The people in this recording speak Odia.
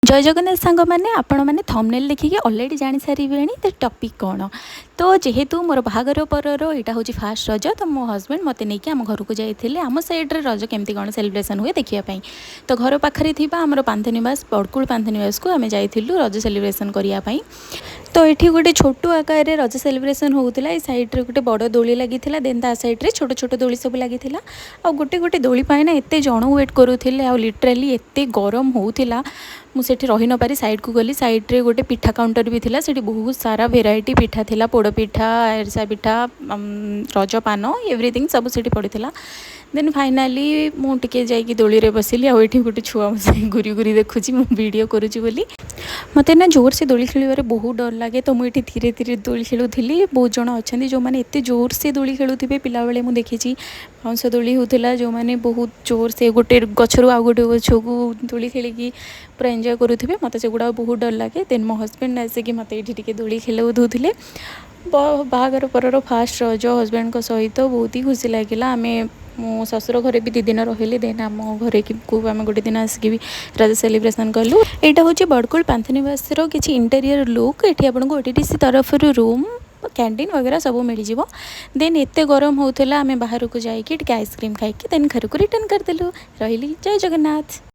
ଜୟ ଜଗନ୍ନାଥ ସାଙ୍ଗମାନେ। ଆପଣମାନେ ଥମ୍ବନେଲ୍ ଦେଖିକି ଅଲରେଡ଼ି ଜାଣିସାରିବେଣି ତ ଟପିକ୍ କ'ଣ। ତ ଯେହେତୁ ମୋର ବାହାଘର ପରର ଏଇଟା ହେଉଛି ଫାଷ୍ଟ ରଜ, ତ ମୋ ହଜବେଣ୍ଡ ମୋତେ ନେଇକି ଆମ ଘରକୁ ଯାଇଥିଲେ, ଆମ ସାଇଡ଼୍ରେ ରଜ କେମିତି କ'ଣ ସେଲିବ୍ରେସନ୍ ହୁଏ ଦେଖିବା ପାଇଁ। ତ ଘର ପାଖରେ ଥିବା ଆମର ପାନ୍ଥନିବାସ, ବଡ଼କୁଳ ପାନ୍ଥନିବାସକୁ ଆମେ ଯାଇଥିଲୁ ରଜ ସେଲିବ୍ରେସନ୍ କରିବା ପାଇଁ। ତ ଏଠି ଗୋଟେ ଛୋଟ ଆକାରରେ ରଜ ସେଲିବ୍ରେସନ୍ ହେଉଥିଲା। ଏଇ ସାଇଡ଼୍ରେ ଗୋଟେ ବଡ଼ ଦୋଳି ଲାଗିଥିଲା, ଦେନ୍ ତା ସାଇଡ଼୍ରେ ଛୋଟ ଛୋଟ ଦୋଳି ସବୁ ଲାଗିଥିଲା। ଆଉ ଗୋଟେ ଗୋଟେ ଦୋଳି ପାଇଁ ନା ଏତେ ଜଣ ୱେଟ୍ କରୁଥିଲେ ଆଉ ଲିଟରାଲି ଏତେ ଗରମ ହେଉଥିଲା, ମୁଁ ସେଠି ରହି ନପାରି ସାଇଡ଼୍କୁ ଗଲି। ସାଇଡ଼୍ରେ ଗୋଟେ ପିଠା କାଉଣ୍ଟର ବି ଥିଲା। ସେଠି ବହୁତ ସାରା ଭେରାଇଟି ପିଠା ଥିଲା, ପୋଡ଼ ପିଠା, ଆରିସା ପିଠା, ରଜ ପାନ, ଏଭ୍ରିଥିଙ୍ଗ ସବୁ ସେଠି ପଡ଼ିଥିଲା। ଦେନ୍ ଫାଇନାଲି ମୁଁ ଟିକେ ଯାଇକି ଦୋଳିରେ ବସିଲି। ଆଉ ଏଠି ଗୋଟେ ଛୁଆ ବସି ଘୁରି ଘୁରି ଦେଖୁଛି ମୁଁ ଭିଡ଼ିଓ କରୁଛି ବୋଲି। ମୋତେ ନା ଜୋରସେ ଦୋଳି ଖେଳିବାରେ ବହୁତ ଡର ଲାଗେ, ତ ମୁଁ ଏଠି ଧୀରେ ଧୀରେ ଦୋଳି ଖେଳୁଥିଲି। ବହୁତ ଜଣ ଅଛନ୍ତି ଯେଉଁମାନେ ଏତେ ଜୋରସେ ଦୋଳି ଖେଳୁଥିବେ। ପିଲାବେଳେ ମୁଁ ଦେଖିଛି, ବାଉଁଶ ଦୋଳି ହେଉଥିଲା, ଯେଉଁମାନେ ବହୁତ ଜୋରସେ ଗୋଟେ ଗଛରୁ ଆଉ ଗୋଟେ ଗଛକୁ ଦୋଳି ଖେଳିକି ପୁରା ଏନ୍ଜୟ କରୁଥିବେ। ମୋତେ ସେଗୁଡ଼ାକ ବହୁତ ଡର ଲାଗେ। ଦେନ୍ ମୋ ହଜବେଣ୍ଡ ଆସିକି ମୋତେ ଏଇଠି ଟିକେ ଦୋଳି ଖେଳଉ ଦେଉଥିଲେ। ବାହାଘର ପରର ଫାଷ୍ଟ ରଜ ହଜବେଣ୍ଡଙ୍କ ସହିତ ବହୁତ ହି ଖୁସି ଲାଗିଲା। ଆମେ ମୋ ଶ୍ୱଶୁର ଘରେ ବି 2 ଦିନ ରହିଲି, ଦେନ୍ ଆମ ଘରେ କୁ ଆମେ ଗୋଟେ ଦିନ ଆସିକି ବି ରଜ ସେଲିବ୍ରେସନ୍ କଲୁ। ଏଇଟା ହେଉଛି ବଡ଼କୁଳ ପାନ୍ଥନିବାସର କିଛି ଇଣ୍ଟେରିୟର ଲୁକ୍। ଏଠି ଆପଣଙ୍କୁ ଓଟିଡିସି ତରଫରୁ ରୁମ୍, କ୍ୟାଣ୍ଟିନ୍ ବଗେରା ସବୁ ମିଳିଯିବ। ଦେନ୍ ଏତେ ଗରମ ହେଉଥିଲା, ଆମେ ବାହାରକୁ ଯାଇକି ଟିକେ ଆଇସ୍କ୍ରିମ୍ ଖାଇକି ଦେନ୍ ଘରକୁ ରିଟର୍ନ କରିଦେଲୁ। ରହିଲି, ଜୟ ଜଗନ୍ନାଥ।